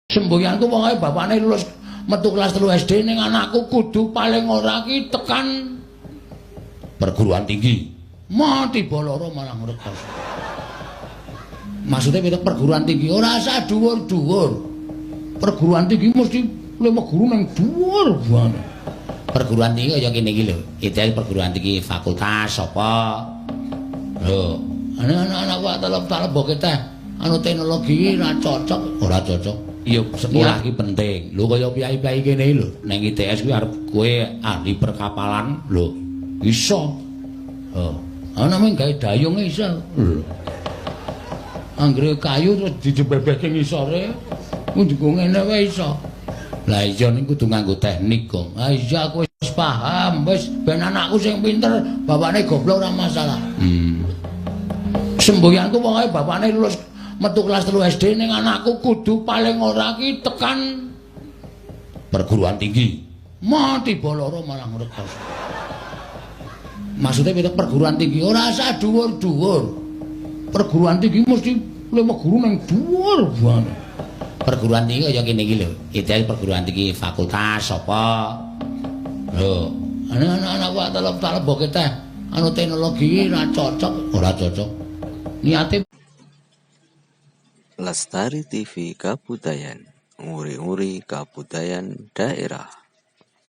Semboyanku pokoke bapakne lulus metu kelas 3 SD ning anakku kudu paling ora ki tekan perguruan tinggi. Mati loro malah ngrekoso. Maksudnya piye perguruan tinggi? Ora usah dhuwur-dhuwur. Perguruan tinggi mesti lima guru nang dhuwur banget. Perguruan tinggi kaya kene iki lho. ITS perguruan tinggi fakultas apa? Lho, anak-anak kok telep-telep mbok teh anu teknologi ora cocok, ora cocok. Iya, sekolah iki penting. Lho kaya piyai-piyai kene iki lho, ning ITS kuwi arep kowe ahli perkapalan lho. Iso. Oh, ana mung gawe dayung iso. Lho. Anggere kayu terus dijebebehke ngisore, ndukung ngene wae iso. Lah iya ning kudu nganggo teknik kok. Ah iya aku wis paham, wis ben anakku sing pinter, bapakne goblok ora masalah. Semboyanku pokoke bapakne lulus metu kelas 3 SD ning anakku kudu paling ora ki tekan perguruan tinggi. Mati loro malah ngrekoso. Maksudnya piye perguruan tinggi? Ora usah dhuwur-dhuwur. Perguruan tinggi mesti lima guru nang dhuwur banget. Perguruan tinggi kaya kene iki lho. ITS perguruan tinggi fakultas apa? Lho, anak-anak kok telep-telep mbok teh anu teknologi ora cocok, ora cocok. Niate Lestari TV Kabudayan, nguri-nguri kabudayan daerah.